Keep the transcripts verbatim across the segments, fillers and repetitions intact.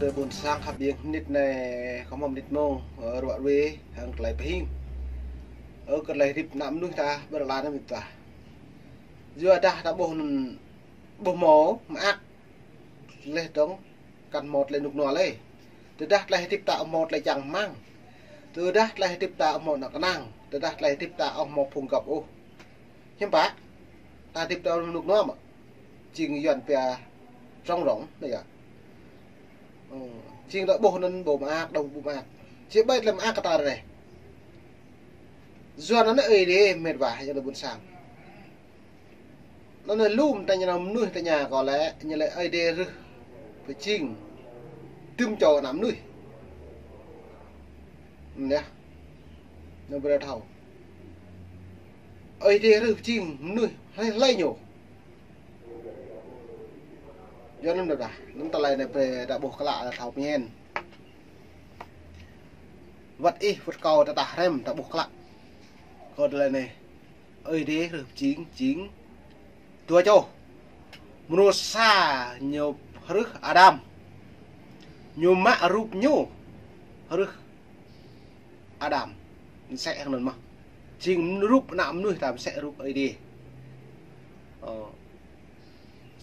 Tơ ƀôn sang khăp ƀing, mơnit anai khŏm mơnit mông, ơ, ruă ruê, hăng tơlơi pơhing. Ơ, kơ tơlơi hơdip ană mơnuih ta, ƀơi lŏn anai mơ̆n ta. Yua dah ta ƀuh anŭn, ƀuh hmâo mơak, laih dơ̆ng kăn hmâo tơlơi rơnŭk rơnua lĕ. Tơdah tơlơi hơdip ta ƀu hmâo tơlơi čang rơmang. Tơdah tơlơi hơdip ta ƀu hmâo ană kơnang. Tơdah tơlơi hơdip ta ƀu hmâo phung găp ôh. Hiư̆m pă? Ta hơdip ta rơnŭk rơnua mơ̆? Jing Yuan pia trống rỗng, anai yơh. Ơ, jing ta ƀuh anŭn ƀu mơak, ƀu mơak. Či ƀai tơlơi mơak kơ ta ră anai. Yua anŭn Ơi Adai mĕt wa, yua anŭn ƀôn sang. Anŭn anai lŏm ta ñu ană mơnuih ta ñu kơ lĕ, ñu lĕ Ơi Adai rưh pơjing tŭm čô ană mơnuih. Anŭn yơh. Anŭn brơi thâo. Ơi Adai rưh pơjing mơnuih hlơi hlơi ñu. Yua anŭn dah. Anŭn tơlơi anai brơi ta ƀuh klă ta thâo pơñen. Wơ̆t ih, wơ̆t kâo ta tah hrăm ta ƀuh klă. Kơ tơlơi anai. Ơi Adai rưh pơjing, jing dua čô. Mơnuih sa ñu rưh Adam. Ñu mă rup ñu rưh Adam. Mơsĕ hăng anŭn mơ̆n. Jing rup ană mơnuih ta mơsĕ rup Ơi Adai. Ơ.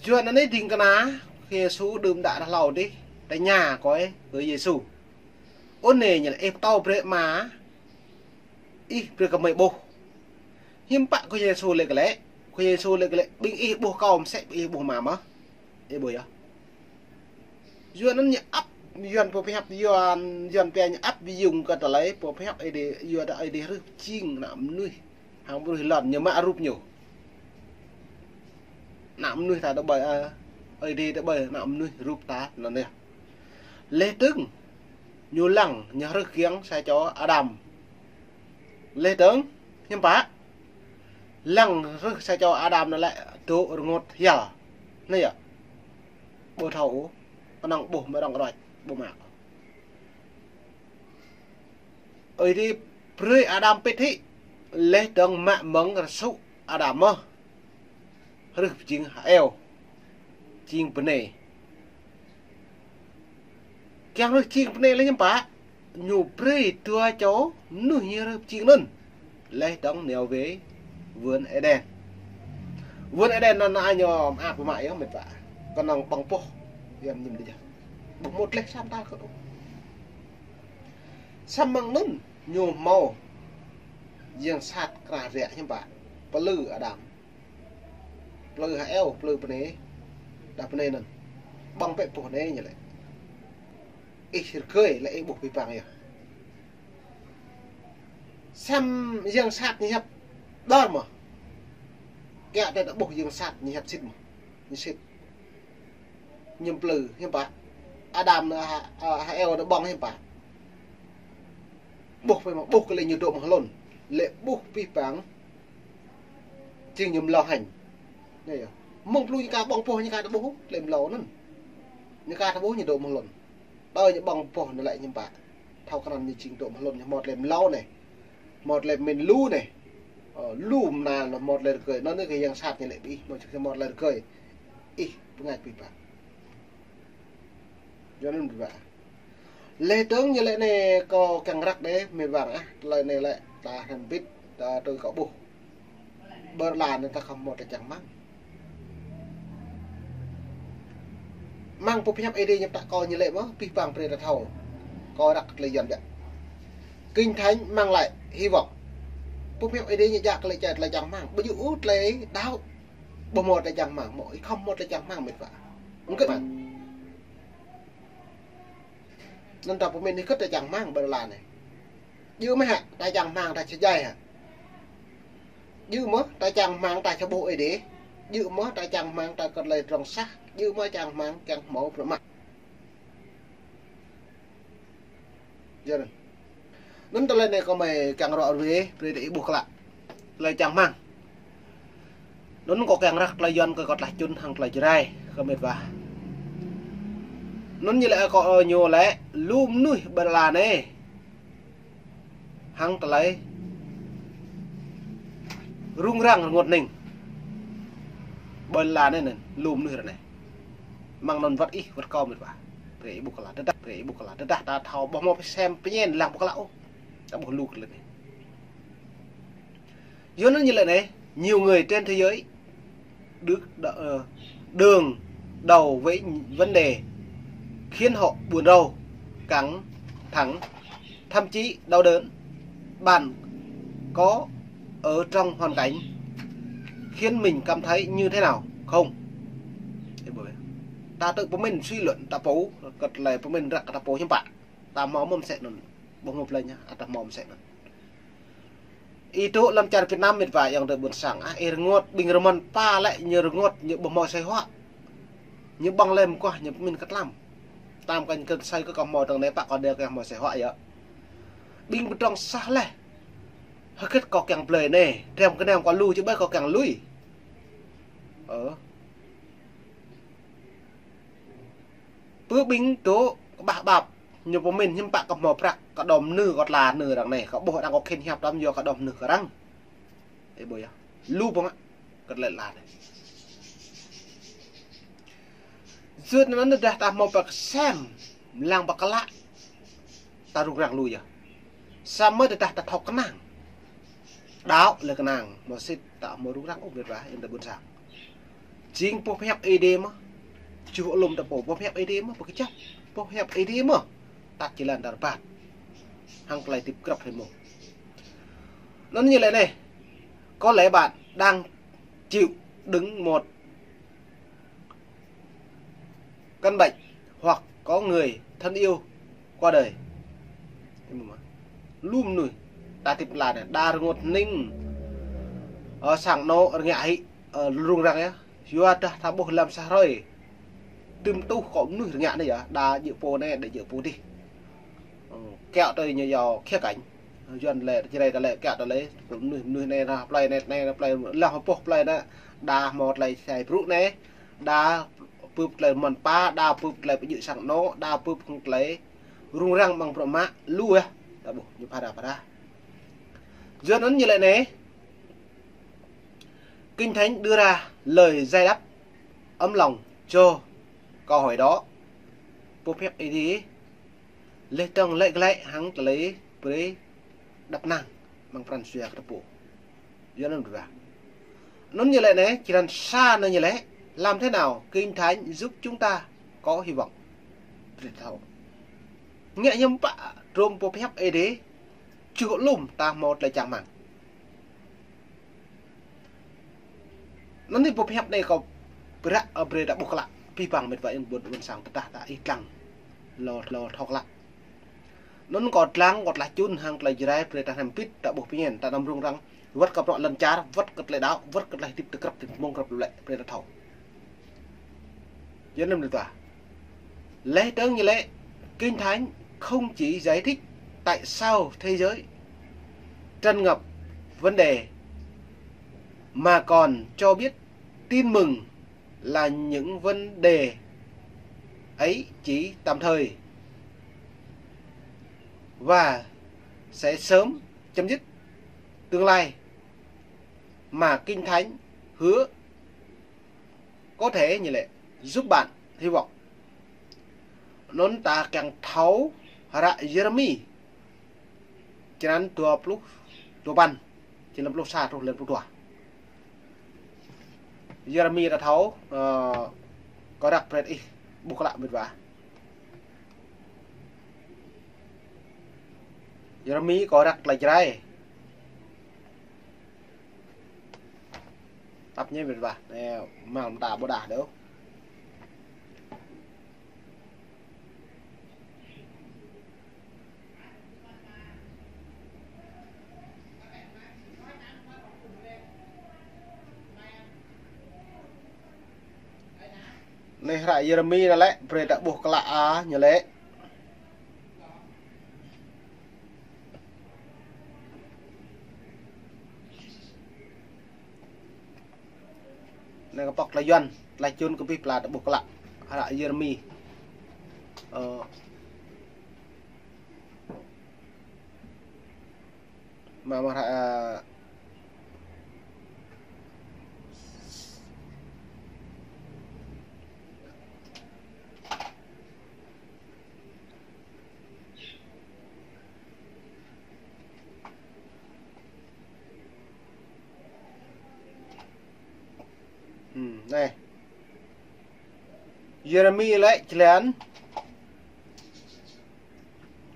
Yua anŭn anai ding kơna, Khua Yêsu đưm đă hlâo dih, ta ñu kơ Ơi, kơ Yêsu. Ơ anai ñu lĕ ih pơtô brơi mă, ih brơi kơ mơi ƀuh. Hiư̆m pă Khua Yêsu lĕ kơ lĕ, Khua Yêsu lĕ kơ lĕ, ƀing ih ƀuh kâo mơsĕ ƀing ih ƀuh mă mơ̆n. Ih ƀuh yơh. Yua anŭn ñu ăp, Yuan pơhiăp, Yuan, Yuan pia ñu ăp ƀing yŭng kơ tơlơi pơhiăp Ơi Adai, yua dah Ơi Adai rưh pơjing ană mơnuih. Hăng bruih lŏn ñu mă rup ñu. Ană mơnuih ta tơƀơi, ơ, Ơi Adai tơƀơi ană mơnuih rup ta anŭn yơh. Laih dơ̆ng ñu lăng ñu rưh kiăng sa čô Adam. Laih dơ̆ng hiư̆m pă? Lăng rưh sa čô Adam anŭn lĕ dŏ rơngot hiăl. Anai yơh. Ƀu thâo ôh, kơnơ̆ng ƀuh mơ̆ng rŏng rơ̆t, ƀu mă. Ơi Adai brơi Adam pĭt hĭ, laih dơ̆ng mă mơ̆ng rơsŭ Adam mơ̆n. Rưh pơjing Hêwa. Jing bơnai. Kiăng rưh jing bơnai lĕ hiư̆m pă? Ñu brơi dua čô mơnuih ñu rưh pơjing anŭn. Laih dơ̆ng nao wai vườn Êđen. Vườn Êđen anŭn anai ñu mơak ƀu mă yơh mĕt wa. Kơnơ̆ng ƀơ̆ng boh. Yua mơñum đôč yơh. Ƀu hmâo tơlơi sam ta kơ. Samơ̆ mơ̆ng anŭn ñu hmâo yang sat krah rĕ hiư̆m pă. Plư Adam. Plư Hêwa, plư bơnai. Đah bơnai anŭn. Ƀơ̆ng pĕ boh anai ñu lĕ. Ih rơgơi lĕ ih ƀuh abih bang yơh. Samơ̆ yang sat ñu hiăp dơr mơ̆n. Kiăng ta ƀuh yang sat ñu hiăp sĭt mơ̆n. Ñu sĭt. Ñu plư hiư̆m pă. Adam anŭn ha, ha, Hêwa anŭn ƀơ̆ng hiư̆m pă. Ƀuh pĕ mơ̆n, ƀuh kơ lĕ ñu dŏ mơ̆ng hlŭn. Lĕ ƀuh abih bang. Jing ñu mlâo hăng. Anai yơh. Mơ̆ng plư ñu ka ƀơ̆ng boh ñu ka ta ƀuh, lĕ mlâo anŭn. Ñu ka ta ƀuh ñu dŏ mơ̆ng hlŭn. Tơl ñu ƀơ̆ng boh anŭn lĕ hiư̆m pă. Thâo krăn ñu jing dŏ mơ̆ng hlŭn ñu hmâo tơlơi mlâo anai. Hmâo tơlơi mĭn lu anai. Ơ, lu mơnal hmâo tơlơi rơgơi. Anŭn anai kơ yang sat ñu lĕ ƀing ih, hmâo čih hmâo tơlơi rơgơi. Ih, pơngač abih bang. Yua anŭn abih bang. Laih dơ̆ng ñu lĕ anai kâo kiăng răk đơi, mĕt wa ah, tơlơi anai lĕ, ta hrăm bĭt, ta tui kâo ƀuh. Ƀơi lŏn anai ta khŏm hmâo tơlơi čang rơmang. Mơ̆ng pơhiăp Ơi Adai ñu pơtă kâo ñu lĕ mơ̆n, abih bang brơi ta thâo. Kâo răk tơlơi Yuan biă. Kinh Thánh mang lại hy vọng. Pơhiăp Ơi Adai ñu jak tơlơi čang, tơlơi čang rơmang. Ƀu djơ̆ ôh tơlơi đaŏ. Ƀu hmâo tơlơi čang rơmang, hmâo, ih khŏm hmâo tơlơi čang rơmang mĕt wa. Ơ kơ mơ̆n. Anŭn ta pơmĭn hĭ kơ tơlơi čang rơmang ƀơi lŏn anai. Djơ̆ mơ̆ hă, tơlơi čang rơmang ta či djai hă. Djơ̆ mơ̆ tơlơi čang rơmang ta či ƀuh Ơi Adai. Djơ̆ mơ̆ tơlơi čang rơmang ta kơ tơlơi trong sah. Djơ̆ mơ̆ čang rơmang kiăng hmâo pơmă. Yơh anŭn. Anŭn tơlơi anai kâo mơi kiăng ră ruai, brơi ta ih ƀuh klă. Tơlơi čang rơmang. Anŭn kâo kiăng răk tơlơi Yuan kơ kâo tlaih čun hăng tơlơi Jrai, kơ mĕt wa. Anŭn ñu lĕ kâo, ơ, ñu lĕ, lu mơnuih ƀơi lŏn anai. Hăng tơlơi rŭng răng rơngot hning. Ƀơi lŏn anai anŭn, lu mơnuih ră anai. Mơ̆ng anŭn wơ̆t ih, wơ̆t kâo mĕt wa. Brơi ƀuh klă, tơdah, brơi ƀuh klă, tơdah ta thâo ƀuh mơ̆ pơsem pơñen lăng ƀuh klă ôh. Ta ƀuh lu kơ lĕ anai. Yua anŭn ñu lĕ anai, nhiều người trên thế giới được đ-, ờ, đương đầu với vấn đề khiến họ buồn rầu, căng thẳng, thậm chí đau đớn. Bạn có ở trong hoàn cảnh khiến mình cảm thấy như thế nào không? Ta tự pơmĭn suy luận ta pô, kơ tơlơi pơmĭn răk ta pô hiư̆m pă. Ta hmâo mơ̆ mơsĕ anŭn. Ƀuh ngŏ plơi ñu, ta hmâo mơsĕ anŭn. Ih dŏ lăm čar Việt Nam mĕt wa ayŏng adơi ƀuôn sang, ah, ih rơngot ƀing rơmăn pă lĕ ñu rơngot, ñu ƀu hmâo asơi huă. Ñu ƀơ̆ng lĕ mơguah ñu pơmĭn kơ tlam. Tlam kơ ñu kơ asơi kơ kâo hmâo tơ̆ng anai pă kâo đe kơ hmâo asơi huă yơh. Ƀing pơdrŏng sah laih. Hơget kâo kiăng blơi anai, drăm kơnăm kâo lu či ƀai kâo kiăng lui. Ơ. Pơ ƀing dŏ kơƀah ƀap, ñu pơmĭn hiư̆m pă kơ hmâo prăk, kơ đom nư kơ tla nư arăng anai, kơ ƀuh arăng kơ khĭn hiăp tơm yua kơ đom nư kơ arăng. Ih ƀuh yơh. Lu ƀơ̆ng ah, kơ tơlơi tla anai. Yua anŭn tơdah ta hmâo pơsem, lăng pơklă, ta rŭng răng lu yơh. Samơ̆ tơdah ta thâo kơnang. Đaŏ lĕ kơnang, mơsĭt ta hmâo rŭng răng ôh mĕt wa, ayŏng adơi ƀuôn sang. Jing boh pơhiăp Ơi Adai mơ̆, čuh alum ta pô, boh pơhiăp Ơi Adai mơ̆, pơkơjăp, boh pơhiăp Ơi Adai mơ̆, tat jơlan ta rơbat. Hăng tơlơi hơdip krăp hơmâo. Anŭn ñu lĕ anai, có lẽ bạn đang chịu đựng một căn bệnh hoặc có người thân yêu qua đời. Lu mơnuih, ta hơdip lăn anai, đa rơngot hning, ơ, sang anŏ rơngiă hĭ, ơ, rŭng răng yơh. Yua dah ta ƀuh lăm sa hrơi, tơm tuh kơ mơnuih rơngiă anai yơh, đa djơ̆ pô anai, đa djơ̆ pô adih. Ơ, kiaŏ tui ñu yua khía cạnh. Yuan lĕ, Jrai ta lĕ, kiaŏ ta lĕ, mơnuih, mơnuih anai ră plơi anai, anai ră plơi, lăng hơpŏh plơi anai, đa hmâo tơlơi sai brŭ anai, đa bưp tơlơi mơ̆n pă, đa bưp tơlơi pơjing sang anŏ, đa bưp hăng tơlơi rŭng răng ƀăng bruă mă, lu yơh. Ta ƀuh, ñu phara phara. Yua anŭn ñu lĕ anai, Kinh Thánh đưa ra lời giải đáp ấm lòng cho câu hỏi đó. Boh pơhiăp Ơi Adai, laih dơ̆ng lĕ glaĭ hăng tơlơi brơi đăp năng ƀăng pran jua kơ ta pô. Yua anŭn ƀuh. Anŭn ñu lĕ anai, črăn sa anŭn ñu lĕ, làm thế nào Kinh Thánh giúp chúng ta có hy vọng? Brơi ta thâo. Ngă hiư̆m pă, drôm boh pơhiăp Ơi Adai, čuh alum ta hmâo tơlơi čang rơmang. Anŭn anai boh pơhiăp anai kâo prăk, ơ, brơi ta ƀuh klă, abih bang mĕt wa ayŏng adơi ƀuôn sang tơdah ta ih lăng, lŏ, lŏ thâo klă. Anŭn kâo lăng, kâo tlaih čun hăng tơlơi Jrai brơi ta hrăm pĭt, ta ƀuh pơñen, ta anăm rŭng răng, wơ̆t kơ bruă lŏn čar, wơ̆t kơ tơlơi đaŏ, wơ̆t kơ tơlơi hơdip ta krăp, ta mơ̆ng krăp lĕ, brơi ta thâo. Yua anŭn mĕt wa. Laih dơ̆ng ñu lĕ, Kinh Thánh không chỉ giải thích tại sao thế giới tràn ngập vấn đề, mà còn cho biết tin mừng là những vấn đề ấy chỉ tạm thời và sẽ sớm chấm dứt. Tương lai mà Kinh Thánh hứa có thể như lĕ giúp bạn hy vọng. Anŭn ta kiăng thâo hră Yêrêmi, črăn dua pluh, dua păn, črăn pluh sa truh lĕ pluh dua. Yêrêmi ta thâo, ơ, kâo răk brơi ih ƀuh klă mĕt wa. Yêrêmi kâo răk tơlơi Jrai. Tăp ñe mĕt wa, anai, mơ̆ng ta ƀu đah dơ̆. Anai hră Yêrêmi anai lĕ, brơi ta ƀuh klă a, ñu lĕ. Anai kâo pŏk tơlơi Yuan, tơlơi čun kơ abih bang ta ƀuh klă. Hră Yêrêmi. Ơ. Mă, mă hră, ơ, Hmm, anai. Yêrêmi lĕ jơlan.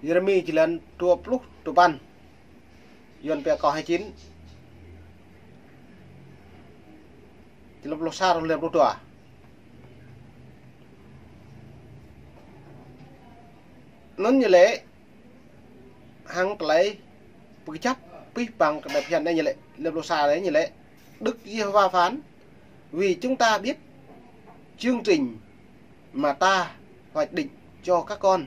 Yêrêmi jơlan dua pluh dua păn. Yuan pia kâo hai chín. Jơlan pluh sa truh jơlan pluh dua. Anŭn ñu lĕ hăng tơlơi pơkơjăp pih păng kơ tơlơi phiăn anai ñu lĕ, lĕ pluh sa anai ñu lĕ: Đức Giê-hô-va phán: Vì chúng ta biết chương trình mà ta hoạch định cho các con,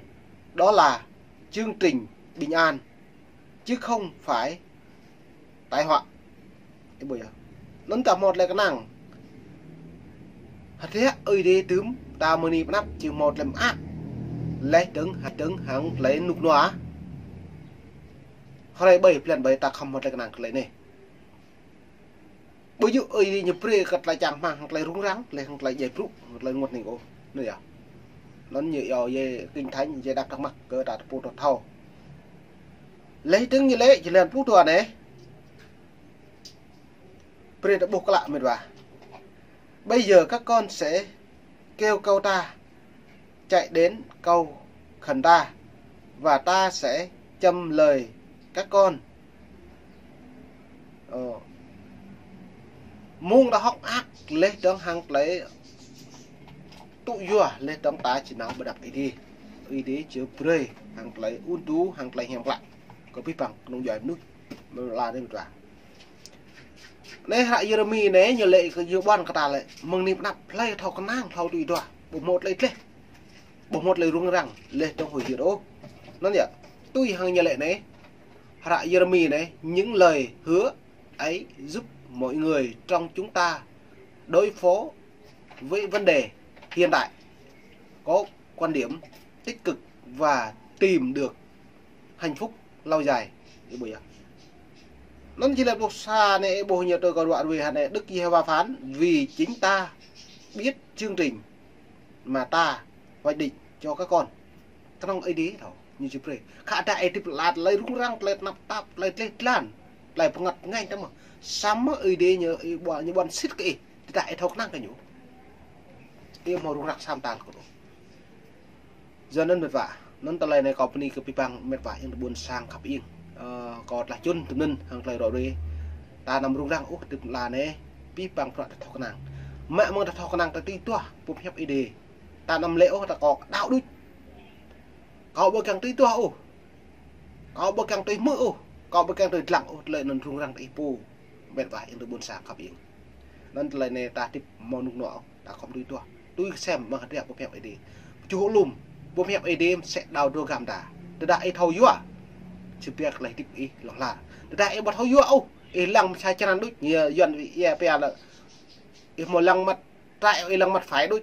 đó là chương trình bình an, chứ không phải tai họa. Ih ƀuh yơh. Anŭn ta hmâo tơlơi kơnang. Hơdră Ơi Adai tơm ta mơni pơnăp či hmâo tơlơi mơak. Laih dơ̆ng hơdơ̆ng hăng tơlơi rơnŭk rơnua. Hrơi ƀơi blan ƀơi ta khŏm hmâo tơlơi kơnang tơlơi anai. Ƀu djơ̆ Ơi Adai ñu brơi kơ tơlơi čang rơmang hăng tơlơi rŭng răng, laih hăng tơlơi djai brŭ, hăng tơlơi rơngot hning ôh. Anŭn yơh. Anŭn ñu yơh, yơh Kinh Thánh, yơh đăp tơmăk kơ ta tơpŭ tơthâo. Laih dơ̆ng ñu lĕ jơlan pluh dua anai. Brơi ta ƀuh klă mĕt wa. Bây giờ các con sẽ kêu cầu ta, chạy đến cầu khẩn ta, và ta sẽ châm lời các con. Ơ. Mơ̆ng ta hơ̆k mơak laih dơ̆ng hăng tơlơi tŭ yua laih dơ̆ng ta či nao pơ anăp Ơi Adai. Ơi Adai či brơi hăng tơlơi ŭn tŭ hăng tơlơi hiam klă kơ pih păng kơnung djuai mơnuih mơ̆ng lŏn tơnah. Anai hră Yêrêmi anai ñu lĕ kơ yua ƀuăn kơ ta lĕ mơ̆ng anai pơnăp hlơi thâo kơnang, thâo tui duah, ƀu hmâo tơlơi tlaih, ƀu hmâo tơlơi rŭng răng laih dơ̆ng huĭ hyưt ôh. Anŭn yơh, tui hăng ñu lĕ anai, hră Yêrêmi anai, những lời hứa ấy giúp mọi người trong chúng ta đối phó với vấn đề hiện tại, có quan điểm tích cực và tìm được hạnh phúc lâu dài. Ih ƀuh yơh. Anŭn jơlan pluh sa anai ih ƀuh ñu tui kơ ruă rui hă anai: Đức Giê-hô-va phán: Vì chính ta biết chương trình mà ta hoạch định cho các con. Kơnơ̆ng Ơi Adai thâo ñu či brơi. Khă dah ih hơdip lăt tơlơi rŭng răng, tơlơi tơnap tap, tơlơi tlaih tlan, tơlơi bơngăt bơngañ tơmơ̆. Samơ̆ Ơi Adai ñu, ih ƀuăn, ñu ƀuăn sĭt kơ ih. Tơdah ih thâo kơnang kơ ñu, ih hmâo rŭng răng sa mơta kơ ñu. Yua anŭn mĕt wa, anŭn tơlơi anai kâo bơni kơ pih păng mĕt wa ayŏng adơi ƀuôn sang khăp ing. Ơ, kâo tơlơi čun tơmơ̆n hăng tơlơi rŏ rê. Ta anăm rŭng răng ôh hơdip lăn anai, pih păng bruă ta thâo kơnang. Mă mơ̆ng ta thâo kơnang ta tui duah boh pơhiăp Ơi Adai. Ta anăm lĕ ôh ta kơ đaŏ đôč. Kâo ƀu kiăng tui duah ôh. Kâo ƀu kiăng tui hmư̆ ôh. Kâo ƀu kiăng tui dlăng ôh, tơlơi anŭn rŭng răng ta ih pô. Mĕt wa ayŏng adơi ƀuôn sang khăp ing. Anŭn tơlơi anai ta hơdip hmâo rơnŭk rơnua ôh, ta khŏm tui duah. Tui kơsem mơ̆ng hơdră boh pơhiăp Ơi Adai. Pơčuh alum, boh pơhiăp Ơi Adai mơsĕ đao dua gam đa. Tơdah ih thâo yua, či biă tơlơi hơdip ih hlŏng lar. Tơdah ih ƀu thâo yua ôh, ih lăng mơ̆ng sa črăn đôč, ñu Yuan ih pia lĕ ih hmâo lăng măt, trai ih lăng măt phải đôč.